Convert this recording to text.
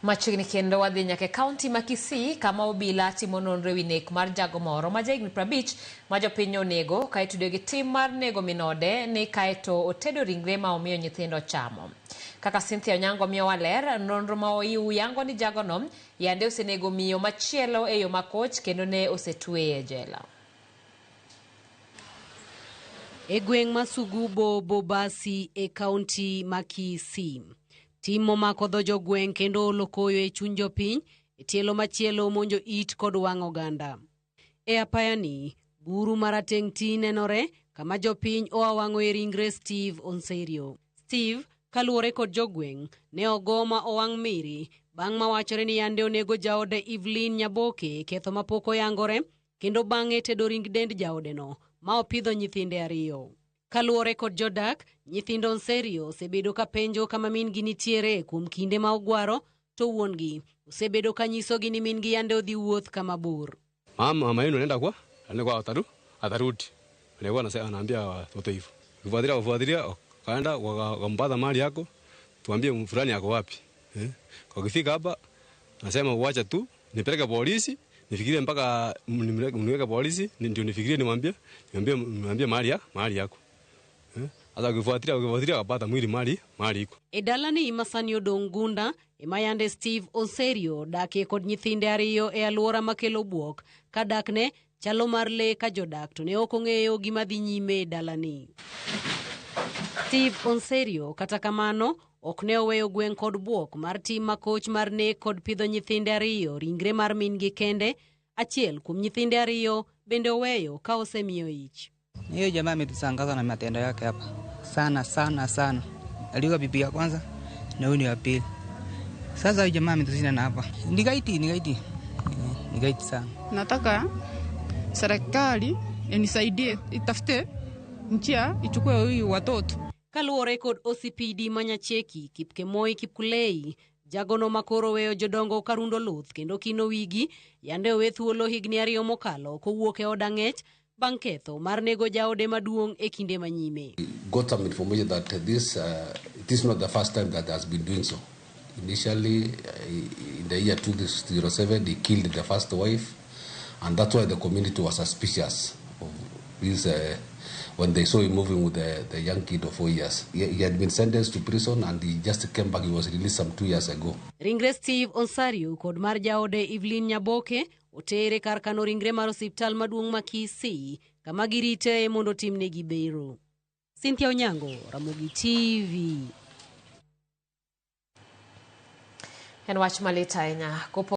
Machiegni kendo wadhi nyaka e kaunti ma Kisii kama obila timo nonro ewi nek mar jago moro ma jahigni 50 ma jopiny onego ka itudo gi tim mar nego min ode ni kaeto otedo ringre ma omiyo nyithindo chamo. Kaka Cynthia Onyango miyowa ler, nonro ma oiw yango ni jagono yande osenego miyo machielo e yo makoch kendo ne osetweye e jela. E gweng' ma Sugubo Bobasi e kaunti ma Kisii. Tim momako dho jogweng' kendo olo koyo e chuny jopiny e tielo machielo monjo it kod wang' oganda. E apayani, buru marateng' ti nenore kama jopiny oa wang'oe ringre Steve Onserio. Steve, kaluwore kod jogweng', ne ogo ma owang' miri bang' ma wachore ni yande onego jaode Evelyn Nyaboke e ketho mapok oyangore kendo bang'e tedo ring dend jaodeno ma opidho nyithinde ariyo. Kaluwore kod jodak, nyithindo Onserio osebedo ka penjo kama min-gi nitiere kuom kinde ma ogwaro, to wuon-gi osebedo ka nyisogi ni min-gi yande odhi wuoth kama bor. Mama yenu anaenda kwa anaenda kwa atarudi. Alikuwa anaambia watoto hivyo. Kufuatilia kufuatilia wakaenda wakampata mali yako, tuambie fulani yako wapi. Eh? Wakifika hapa nasema uacha tu nipeleke polisi, nifikirie mpaka mniweke polisi ndio nifikirie nimwambie mahali yako. Sasa ukifuatilia wakapata mwili mahali iko. E dalani ma sani odong' gunda ema yande Steve Onserio dakie kod nyithinde ariyo e alwora makelo buok ka dakne chalo mar lee ka jodak to ne ok ong'eyo gima dhi nyime e dalani. Steve Onserio kata kamano ok ne oweyo gweng' kod buok mar tim makoch mar nek kod pidho nyithinde ariyo ringre mar min-gi kende. Achiel kuom nyithinde ariyo bende oweyo ka osemiyo ich. Hiyo jamaa ametusangaza na matendo yake hapa sana sana sana. Alikuwa bibi ya kwanza na huyu ni wa pili. Sasa huyu jamaa ametushinda na hapa. Ni gaidi, ni gaidi. Ni gaidi sana. Nataka serikali inisaidie, itafute njia ichukue huyu watoto. Kaluwore kod OCPD Manyacheki, Kipkemoi Kipkulei, jagono makoro weyo jodongo karundo luth kendo kino wigi, yande owe thuolo higni ariyo mokalo kowuok e od ang'ech bang' ketho mar nego jaode maduong' e kinde manyime. Got some information that it is not the first time that has been doing so. Initially, in the year 2007, he killed the first wife, and that's why the community was suspicious of this, when they saw him moving with the young kid of 4 years. He had been sentenced to prison and he just came back. He was released some 2 years ago. Ringre Steve Onserio kod mar jaode Evelyn Nyaboke otere kar kano ringre mar osiptal maduong' ma Kisii kama girite mondo otimnegi bero. Cynthia Onyango, Ramogi TV. En wach malit ahinya.